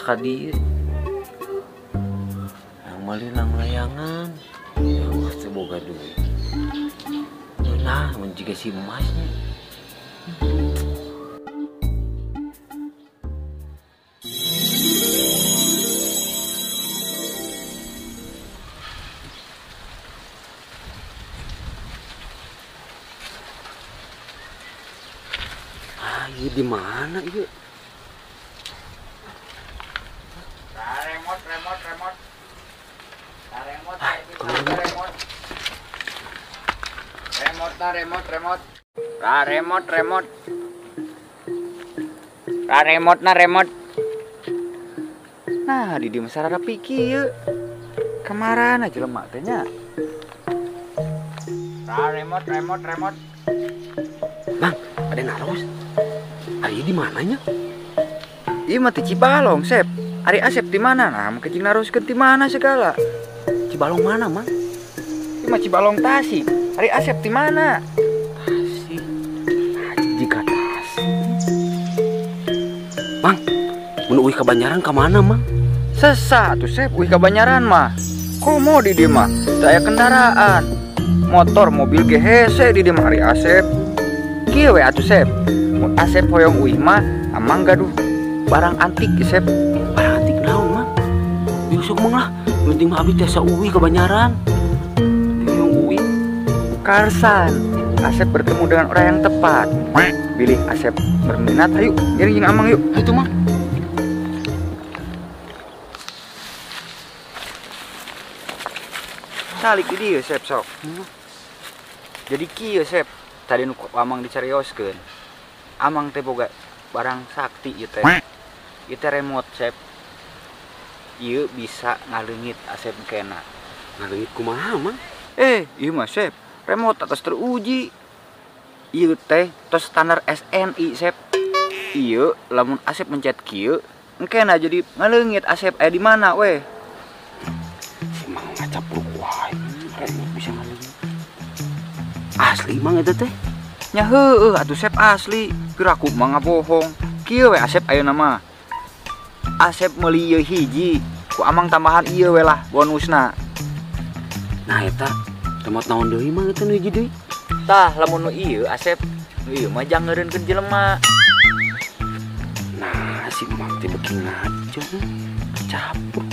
Tadi yang melinang layangan yang semoga duit nah menjaga si emasnya. Ah, iya di mana iya? Remote, remote, remote, remote, na remote. Nah, di masa rada pikir yuk. Kemarin aja lemak tehnya. Remote, remote, remote. Bang, ada naros. Ari di mananya? Iya mati Cibalong, Sep. Ari Asep di mana? Nah, mau kecing naroskeun di mana segala? Cibalong mana, Mang? Iya mah Cibalong Tasik. Ari Asep di mana? Tasik. Jika Tasik. Mang, mun uih ka Banjaran ka mana, Mang? Sesat tuh, Sep, uih ka Banjaran mah. Komo di dieu mah, teu aya kendaraan. Motor, mobil ge hese di dieu mah Ari Asep. Kieu we atuh, Sep. Mun Asep hoyong uih mah, amang gaduh barang antik, Sep. Barang antik naon, Mang? Besok mang lah, penting mah abdi tiasa uih ka Banjaran. Hoyong uih. Karsan, Asep bertemu dengan orang yang tepat. Bilih Asep berminat, ayo giring jeung amang yuk. Itu Mang. Salik di dieu Sep sok. Jadi kieu Sep, tadi nu amang dicarioskeun. Amang teh boga barang sakti ieu teh. Ieu teh remote Sep. Ieu bisa ngaleungit Asep kena. Ngaleungit kumaha, Mang? Ieu mah Sep. Remote atas teruji. Ieu teh tos standar SNI Sep. Ieu lamun Asep mencet kieu, engkena jadi ngaleungit Asep aya di mana weh. Si Mang ngacapruk wae, remote bisa ngaleungit. Asli Mang eta teh? Nya heueuh atuh Sep asli. Piraku mah ngabohong. Kieu we Asep ayeuna mah. Asep meuli ieu hiji, ku amang tambahan ieu we lah bonusna. Nah eta remote naon deui Mang eta nu hiji deui? Tah lamun nu ieu Asep, nu ieu mah jangeureunkeun jelema. Nah, si Mang teh beuki ngaco. Capruk.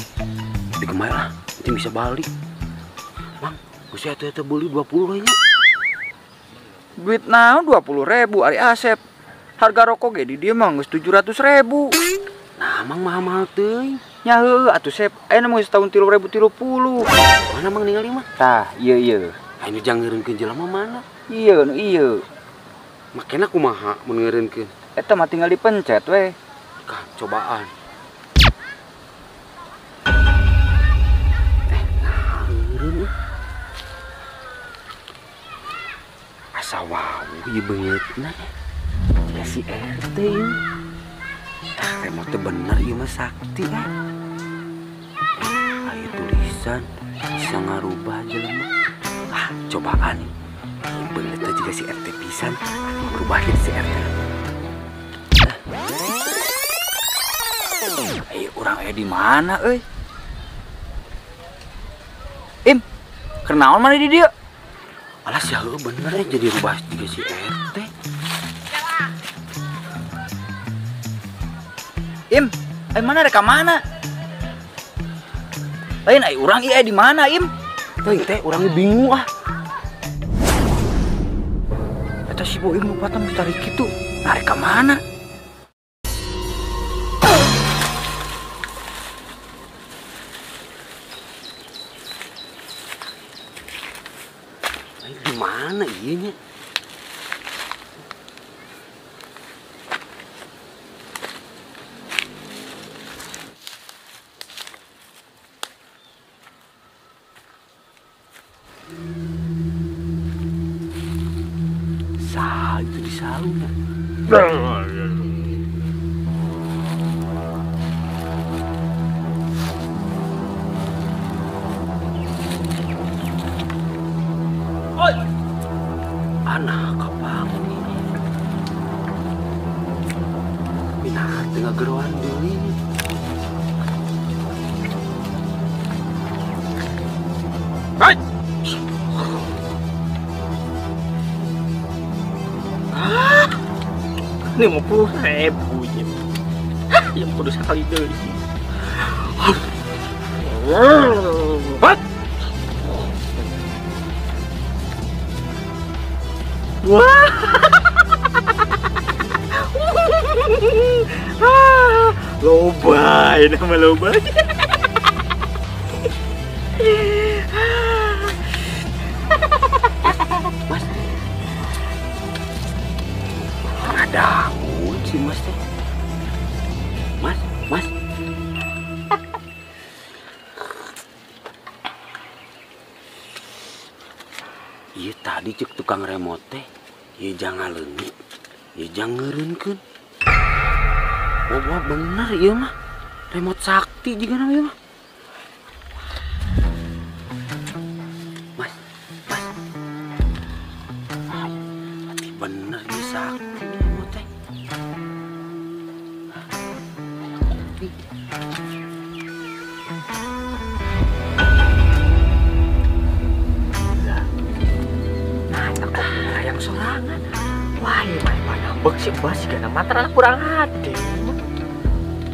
Di kemana lah, nanti bisa balik. Mang, geus atuh eta beuli 20 we nya. Duit naon 20.000 ari Asep. Harga rokok ge di dieu mah geus 700.000. Nah, Mang mahal-mahal teuing. Nya heueuh atuh Sep, ayeuna mah geus tahun 3030. Mana Mang ningali mah? Tah, ieu ieu. Anu jangeureunkeun jelema mana? Ieu nu ieu. Makena kumaha mun ngeureunkeun? Eta mah tinggal dipencet weh. Kah, cobaan. Nah, ngeureun. Asa wau ieu beungeutna. Ya si RT ieu. Tah, remote teh bener ieu mah sakti ah. Aya tulisan bisa ngarubah jelema. Ah, cobaan nih. Bener teh juga si RT pisan, berubah jadi si RT. Ayo urang aya di mana euy? Kenaon mana di dieu? Alas ya bener ya jadi rubah juga si RT. Im, mana rek ka mana? Lain ai urang ieu di mana, Im? Teuing teh urang bingung ah. Eta si Boim lupatan ditarik kitu. Arek ka mana? Di mana ieu nya? Sah itu di salunnya. Oi. Anak kapangan ini. Pinah tengah geroan deui. Hai. Ini 50.000 ya. Yang kudu sekali deui. What? Wah. Loba, ini mah loba. Mas. Ngadangun si Mas teh. Mas, Mas. Iya tadi cek tukang remote teh, ieu jangan leungit, ieu jangan ngeureunkeun. Wah, wah bener ieu mah. Remote sakti juga namanya mah. Mas, Mas. Ah, berarti bener ieu sakti remote teh. Kopi. Nah, eta kopi hayang sorangan. Wah, ieu mah ngambek si Bas sigana mantra kurang hade.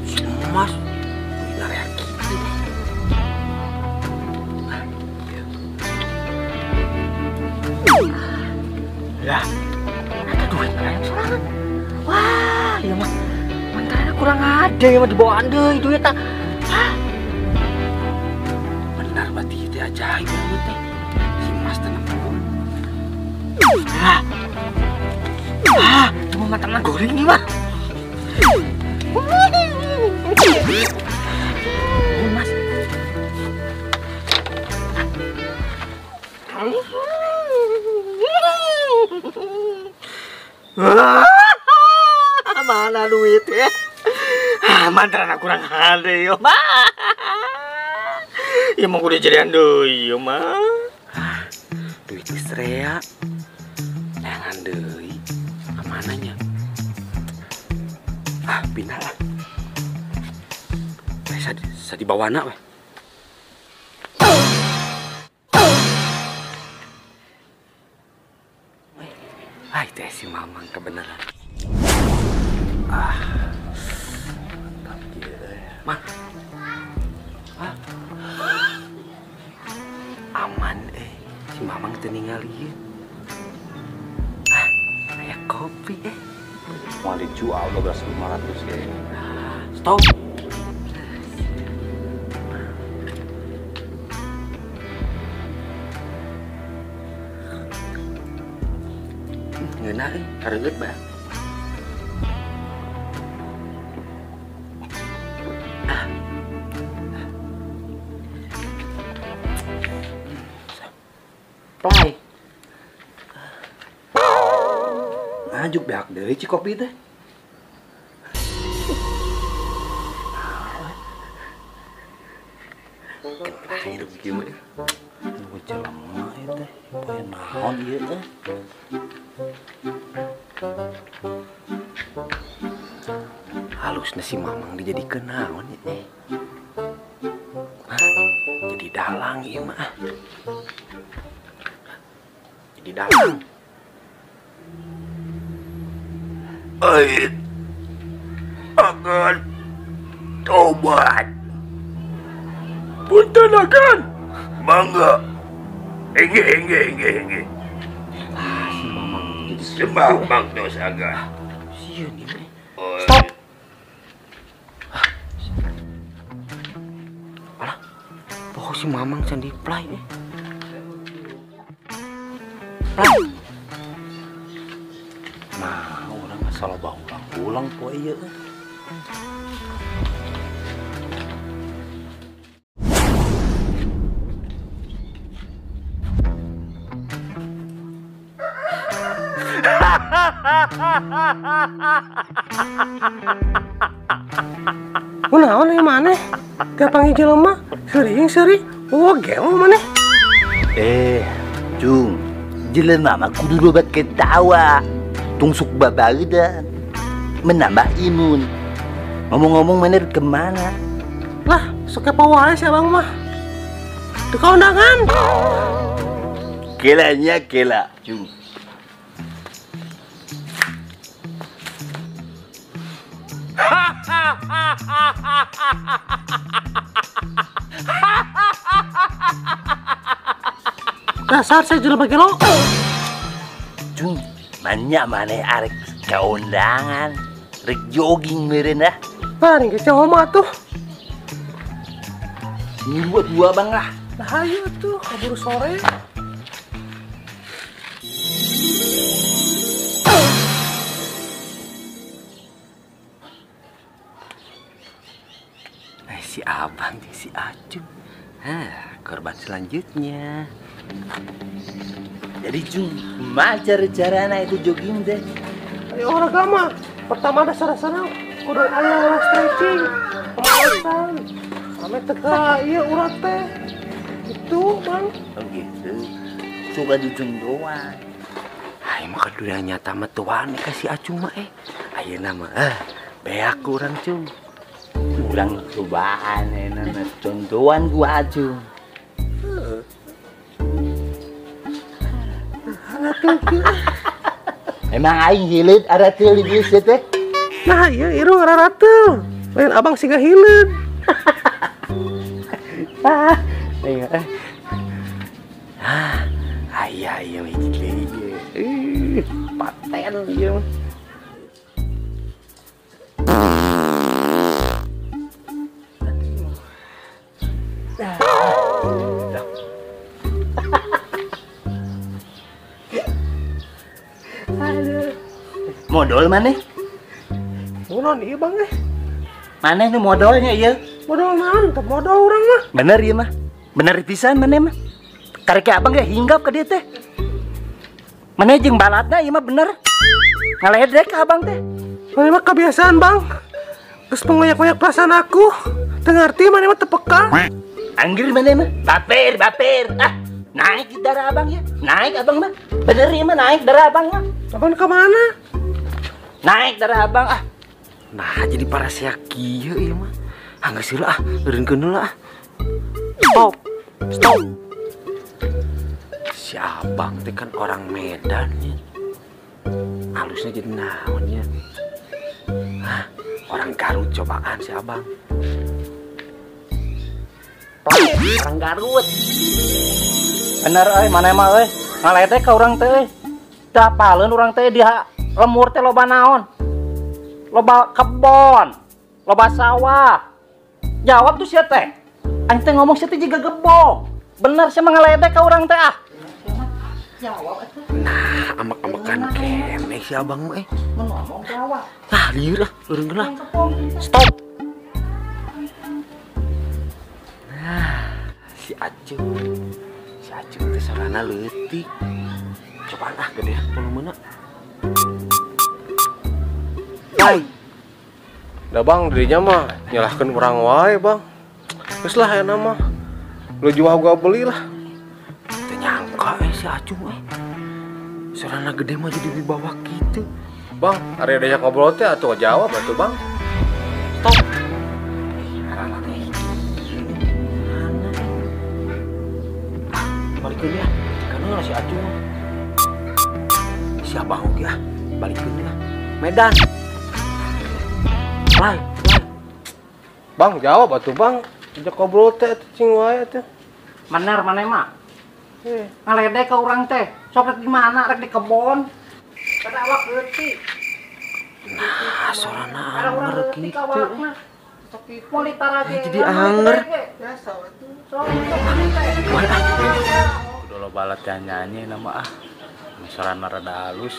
Si Mas, bener ya gitu. Lah, eta duit hayang sorangan. Wah, ieu mah mantrana kurang hade ieu mah dibawaan deui duit tah. Hah? Benar berarti itu ajaib banget teh. Si Mas teh nempel. Ah, ah, cuma matangnya goreng nih mah. Mas. Mana duit ya? Mantrana kurang hade yo mah. Ya mau kudu jadian deui yo mah. Ah, duit geus rea. Neangan deui. Kemana nya? Ah, pindah lah. Sa dibawana weh. Ah, itu si Mamang kebenaran. Ah. Mantap kieu. Mang. Ah. Aman eh. Si Mamang teu ningali ieu. Ah, aya kopi eh. Mau dijual 12.500 kayaknya. Stop. Ngeunah euy, kareungeut bae. Ah. Play. Ngajuk beak deui ci kopi teh. Kenapa hidup kieu mah? Nunggu jelema ieu teh. Poe naon ieu teh? Halusna si Mamang dijadikeun naon ieu teh? Hah? Jadi dalang ieu mah. Jadi dalang. Aing akan tobat. Punten akan. Mangga. Engge engge engge engge. Ah, si Mamang jadi sembah baktos agan. Sieun ieu. Stop. Alah. Pokok si Mamang can di play eh. Play. Nah, urang asal loba ulang-ulang poe ieu. Kunaon ieu maneh? Gapangi jelema, seuring-seuri, oh gelo maneh. Cung, jelema mah kudu loba ketawa. Tungsuk babagedan, menambah imun. Ngomong-ngomong maneh kemana? Lah, sok kepo wae si abang mah. Teu kaundangan. Kelanya kela, Cung. Dasar saya jelema gelo. Cung, banyak maneh arek kaundangan, rek jogging meureun ah. Paring ge cowok mah tuh. Ngilu dua bang lah. Lah hayu tuh kabur sore. Si Abang, si Acung. Hah, korban selanjutnya. Jadi Cung, cara-carana itu jogging deh. Ayo olahraga mah, pertama dasar-dasarnya kudu aya stretching, pemanasan. Ame teka ieu urat teh. Itu, Bang. Oh gitu. Suka jujung doang. Ai mah dunia nyata mah tuan ka si Acung mah Ayeuna mah beak urang Cung. Urang cobaan enak contohan gua Acung. Emang aing hileud arateul di dieu teh? Nah, ieu irung ararateul. Lain abang siga hileud. Ah, ayo eh. Ah, aya ieu hiji deui. Paten ieu. Modal maneh? Kunaon ieu bang eh? Maneh nu modalnya ieu? Modal naon? Teu modal urang mah. Bener ieu mah. Bener pisan maneh mah. Karek abang ge hinggap ka dieu teh. Maneh jeung balatna ieu mah bener. Ngaledek ka abang teh. Maneh mah kebiasaan bang. Geus pengoyak-ngoyak perasaan aku. Teu ngarti maneh mah teu peka. Anggir maneh mah. Baper, baper. Ah, naik darah abang ya. Naik abang mah. Bener ieu mah naik darah abang mah. Abang ke mana? Naik darah abang ah. Nah, jadi para sia kieu ieu mah. Ah geus heula ah, eureunkeun heula ah. Stop. Stop. Si abang teh kan orang Medan nya. Halusnya jadi naon nya. Hah, orang Garut cobaan si abang. Orang Garut. Bener euy, maneh mah euy. Ngaledek ka urang teh euy. Teu apaleun urang teh di lemur teh loba naon? Loba kebon, loba sawah. Jawab tuh sia teh. Aing teh ngomong sia teh jiga gebong. Bener sia mah ngaledek ka urang teh ah. Jawab atuh. Nah, amek-amekan keneh si abang mah eh. Mun ngomong jawab. Lah lieur ah, eureun lah. Stop. Nah, si Acung. Si Acung teh sarana leutik. Cobaan ah gede volumena. Hai. Dah bang, dirinya mah nyalahkan orang wae bang. Geus lah aya mah. Lu jual gua beli lah. Teu nyangka si Acung Sarana gede mah jadi wibawa kitu. Bang, ari diajak ngobrol teh atuh jawab atuh bang. Stop. Arana teh. Balikeun ya. Kana si Acung. Si Abah oge ah, balikeun ya. Medan. Lai, lai. Bang, jawab atuh, Bang. Ajak ngobrol teh atuh cing wae atuh. Bener maneh mah. Ngaledek ka urang teh. Sok rek di mana? Rek di kebon. Kada awak leutik. Nah, sorana anger kitu. Jadi anger. Udah loba latihan nyanyi nama ah. Sorana rada halus.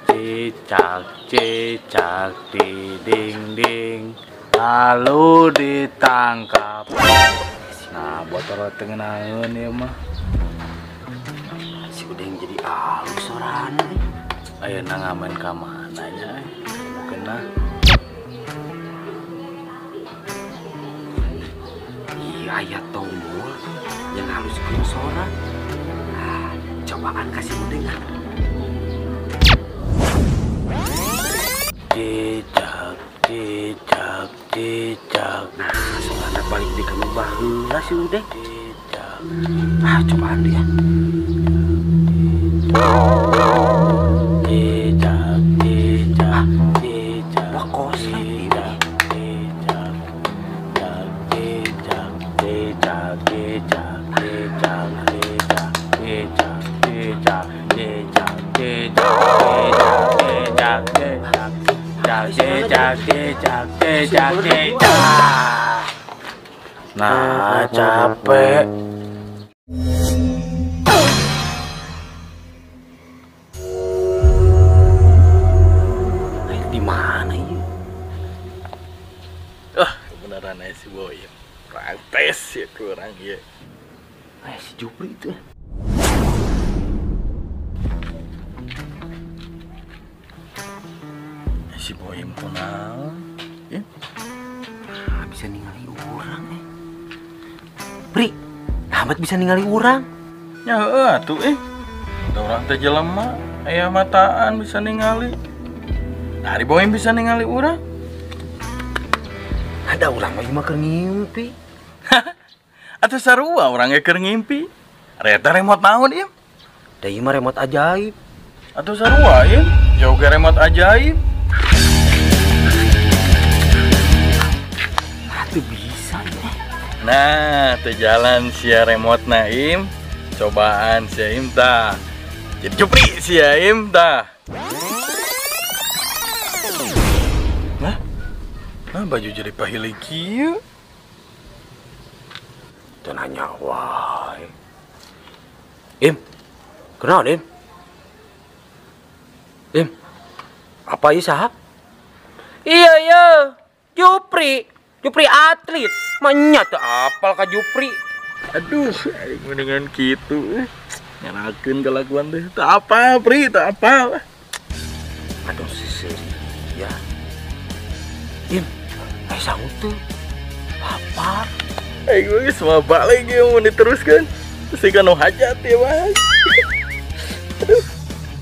Cicak cicak di dinding lalu ditangkap. Nah, botol tengenaeun ieu mah. Si Udeng jadi halus sorana. Ayeuna ngamen ka mana nya? Kena. Iya, aya tombol yang haluskeun sora. Nah, cobaan kasih Udeng ah. Cicak cicak cicak. Nah, sorana balik di kamu baheula si Udeng. Cicak. Ah, cobaan dia. Cicak cicak cicak. Wah, koslet ini. Cicak cicak cicak cicak cicak cicak cicak cicak cicak cicak cicak cicak cicak cicak cicak cicak. Nah, capek. Di mana ya? Ah, kebenaran si Boy. Kurang tes ya kurang ya. Si Jupri itu. Si Boy kunaon? Ya. Nah, bisa ningali urang eh. Pri, Ahmad bisa ningali urang. Ya heueuh atuh eh. Da urang teh jelema aya mataan bisa ningali. Nah, ari Boy bisa ningali urang. Ada urang mah keur ngimpi. Atuh sarua urang ge keur ngimpi. Ari eta remote naon ieu? Da ieu mah remote ajaib. Atuh sarua ieu, jauh ge remote ajaib. Atuh bisa ya. Nah, teu jalan sia remote na im. Cobaan sia im tah. Jadi Jupri sia im tah. Nah, nah baju jadi pahili kieu. Teu nanya wae. Im, kunaon Im? Im, apa ieu saha? Iya iya, Jupri, Jupri atlet. Manya teu apal ka Jupri. Aduh, aing mendingan kitu. Nyarakeun kalakuan teh. Teu apal, Pri, teu apal. Aduh siseri ya. Im, sangut tuh. Lapar. Aing geus mah balik ieu mun diteruskeun. Terus kan nu hajat ya, Mas. Aduh.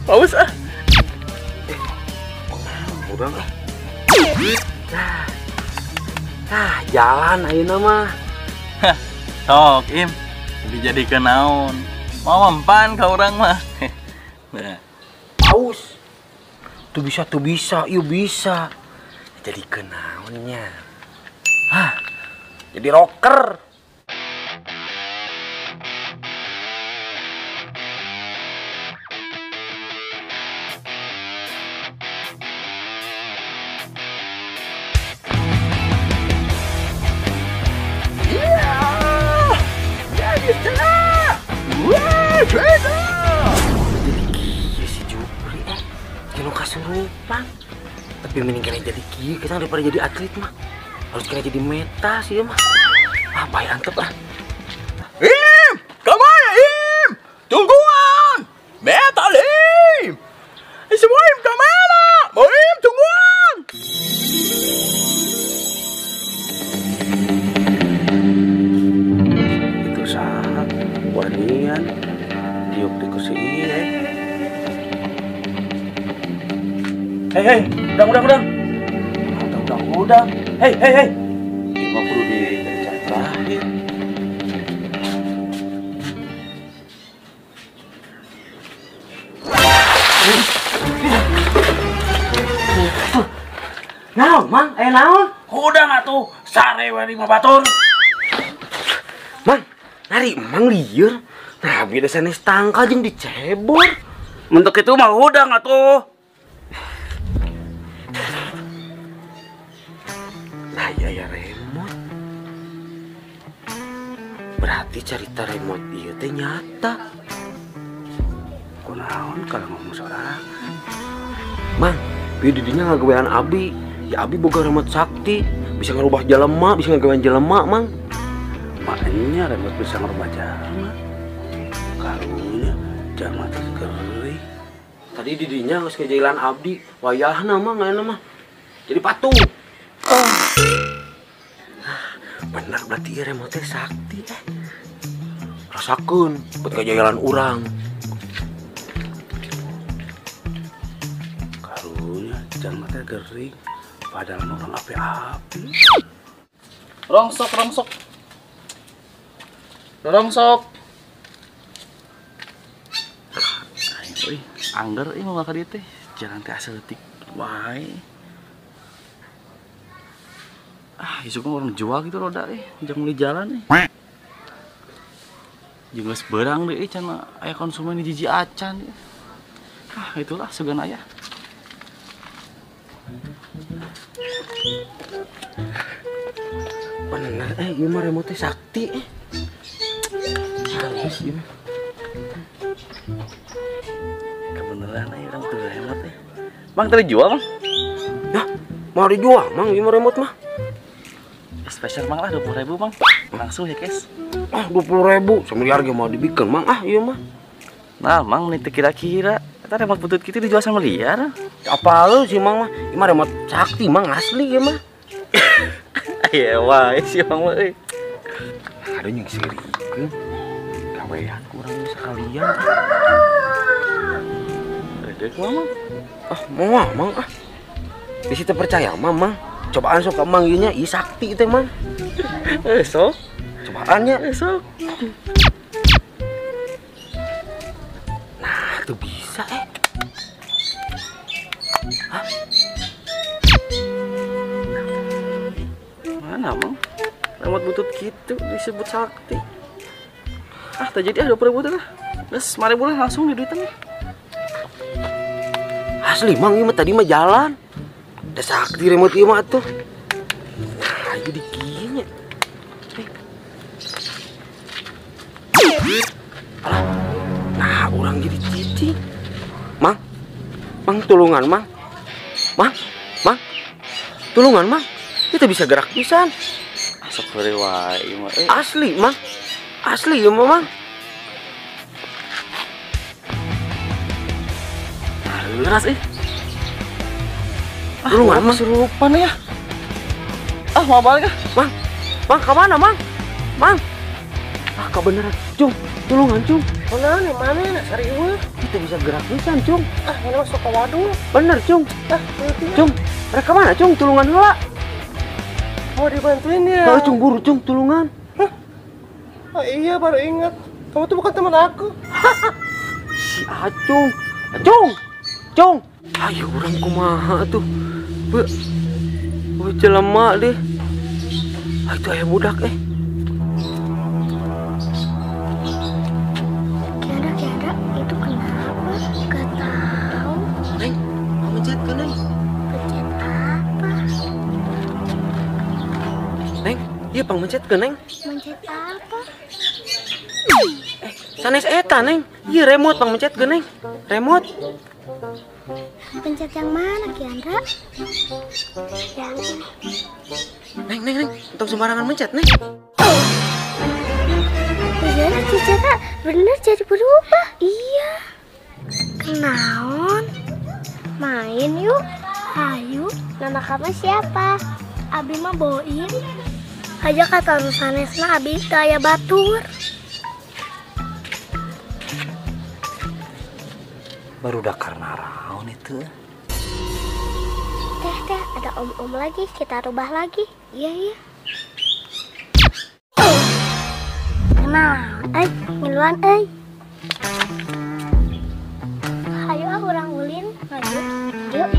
Paus ah. Urang ah. Nah, jalan ayeuna mah. Hah, sok Im. Dijadikeun naon? Mau mempan ka urang mah. Nah. Paus. Tuh bisa, ieu bisa. Jadi kenaonnya. Hah, jadi rocker. Yeah! Jadi kieu si Jupri kena kasurupan. Tapi mending kena jadi kieu kita daripada jadi atlet mah. Harus kena jadi meta sih ya mah. Ah, bae antep ah. Im, kemana Im? Tungguan. Metal Im. Si Boim kemana? Boim tungguan. Itu saha wanian diuk di kursi ieu. Hei hei, udang. Udang. Hei hei hei. Ieu mah kudu dicatrah. Mang, aya naon? Hudang atuh, sare we lima batur. Mang, nari mang lieur. Nah, beda sanes tangkal jeung dicebor. Mentok itu mah hudang atuh. Nah, iya ya remote. Berarti cerita remote ieu teh nyata. Kunaon kalau ngomong sorangan? Mang, bieu didinya ngagawean abi. Ya abi boga remote sakti, bisa ngerubah jelema, bisa ngagawean jelema, Mang. Makanya remote bisa ngerubah jelema. Karunya jelema teh geuring. Tadi didinya geus ngejailan abdi, wayahna Mang ayeuna mah. Jadi patung. Oh. Bener berarti ieu remote teh sakti eh. Rasakeun buat ngajailan urang. Karunya jelema teh geuring. Padahal orang api-api. Rongsok, rongsok. Rongsok. Ayo, angger euy mau ka dieu teh. Jalan teh asa leutik wae. Ah, isuk mah orang jual gitu roda euy, jang meuli jalan euy. Jeung geus beurang deui can aya konsumen di jiji acan. Ah, itulah sugan aya. Bener ieu mah remote sakti eh. Halus ieu mah. Kebeneran euy urang teu remote eh. Mang teu dijual, Mang? Hah? Mau dijual, Mang, ieu mah remote mah. Spesial Mang lah 20.000, Mang. Langsung ya, guys. Ah, 20.000, semiliar ge mau dibikin, Mang. Ah, ieu mah. Nah, Mang nih teu kira-kira eta remote butut kitu dijual samiliar. Apa lu sih, Mang mah? Ieu mah remote sakti, Mang, asli ieu mah. Iya wae sih Mang mah euy. Ada yang sirikeun. Gawean kurang sekalian. Redek mah, Mang. Ah, moal Mang ah. Di situ percaya mah, Mang. Cobaan sok ka Mang ieu nya, ieu sakti teh, Mang. Sok. Cobaannya sok. Nah, tuh bisa eh. Hah? Mana, Mang? Remote butut gitu disebut sakti. Ah, tak jadi ah 20.000 teh lah. Geus 5.000 lah langsung di duitan. Asli, Mang, ieu mah tadi mah jalan. Da sakti remote ieu mah atuh. Nah, jadi kieu nya. Alah. Nah, urang jadi cicing. Mang. Mang tulungan, Mang. Mang, Mang. Tulungan, Mang. Kita bisa gerak pisan. Asap heureuy wae ieu mah. Asli, Mang. Asli ieu mah, Mang. Leras euy. Tulungan, Mang. Kesurupan ya. Ah, mau balik ah. Mang. Mang, ka mana, Mang? Mang. Ah, kebeneran. Cung, tulungan, Cung. Mana nih, mana nih, serius? Kita bisa gerak pisan, Cung. Ah, mana masuk ke wadul. Bener, Cung. Ah, Cung, mereka mana, Cung? Tulungan heula. Mau dibantuin ya? Oh, Cung, buru, Cung, tulungan. Hah? Oh iya, baru ingat. Kamu tuh bukan teman aku. Si Acung. Acung. Cung. Ayo urang kumaha tuh. Be. Oh, jelema deh. Ah, itu aya budak eh. Kira-kira itu kenapa? Gak tahu. Neng, mau mencet ke, Neng? Pencet apa? Neng, iya pang mencet ke, Neng? Mencet apa? Sanes eta, Neng. Iya remote pang mencet ke, Neng. Remote. Pencet yang mana, Kiandra? Yang ini. Neng, Neng, Neng. Untuk sembarangan mencet, Neng. Iya, Cicera bener jadi berubah. Iya. Kenaon? Main yuk. Ayo. Nama kamu siapa? Abi mah Boim. Aja kata sanesna abi teu aya batur. Baru dakar naraon itu. Teh, teh, ada om-om lagi, kita rubah lagi. Iya, iya. Kenaon euy, ngiluan euy. Hayu ah urang ulin, maju. Yuk.